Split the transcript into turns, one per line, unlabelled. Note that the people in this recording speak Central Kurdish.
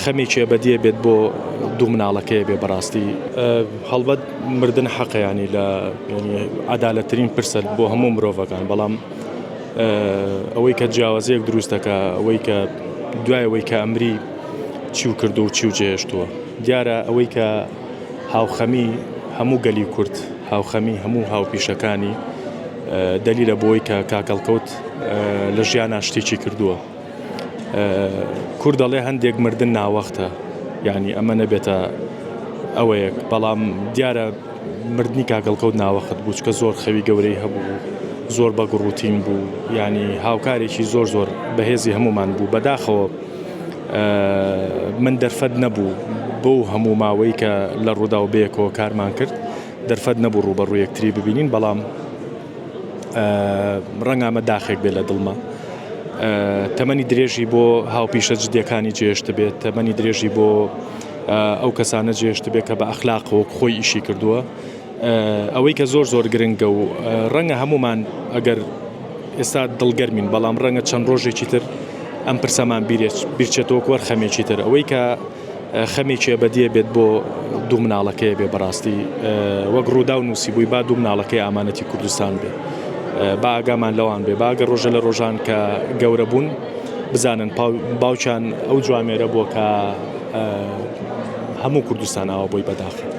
خەمێکی ئەبەدیە بێت بۆ دوو مناڵەکەی بێ بەڕاستی. هەڵبەت مردن حەقە یانی لە عەدالەتترین پرسە بۆ هەموو مرۆڤەکان بەڵام ئەوەی کە جیاوازیەک دروست دەکا ئەوەی کە دوای ئەوەی کە ئەمری چی و کردو و چی و جێهێشتووە دیارە ئەوەی کە هاوخەمی هەموو گەلی کورد هاوخەمی هەموو هاوپیشەکانی دەلیلە بۆی کە کاک هەڵکەوت لە ژیانا شتێکی کردووە. کورد دەڵێ هەندێک مردن ناوەختە یعنی ئەمە نەبێتە ئەوەیەک بەڵام دیارە مردنی کاگەڵکەوت ناوەخت بوو چکە زۆر خەوی گەورەی هەبوو زۆر بە گوڕوتین بوو ینی هاوکارێکی زۆر زۆر بەهێزی هەمومان بوو بەداخەوە من دەرفەت نەبوو بۆ هەموو ماوەی کە لە ڕوودا و بەیەکەوە کارمان کرد دەرفەت نەبوو ڕووبەڕوو یەکتری ببینین بەڵام ڕەنگە ئەمە داخێک بێت لە دڵما تەمەنی درێژی بۆ هاوپیشە جدیەکانی جێشت بێت تەمەنی درێژی بۆ ئەو کەسانە جێشت بێت کە بە ئەخلاقەوە خۆی ئیشی کردووە ئەوەی کە زۆر زۆر گرنگە و ڕەنگە هەمومان ئەگەر ئێستا دڵگەرمین بەڵام ڕەنگە چەند ڕۆژێکی تر ئەم پرسەمان بیرچێتەوە وەر خەمێکی تر ئەوەی کە خەمێکی ئەبەدیە بێت بۆ دوو مناڵەکەی بێ بەڕاستی وەک ڕووداو نووسیبووی با دوو مناڵەکەی ئامانەتی کوردستان بێ با ئاگامان لەوان بێ با ئەگەر ڕۆژە لە ڕۆژان کە گەورە بوون بزانن باوکیان ئەو جوامێرە بووە کە هەموو کوردستان ئاوا بۆی بەداخە.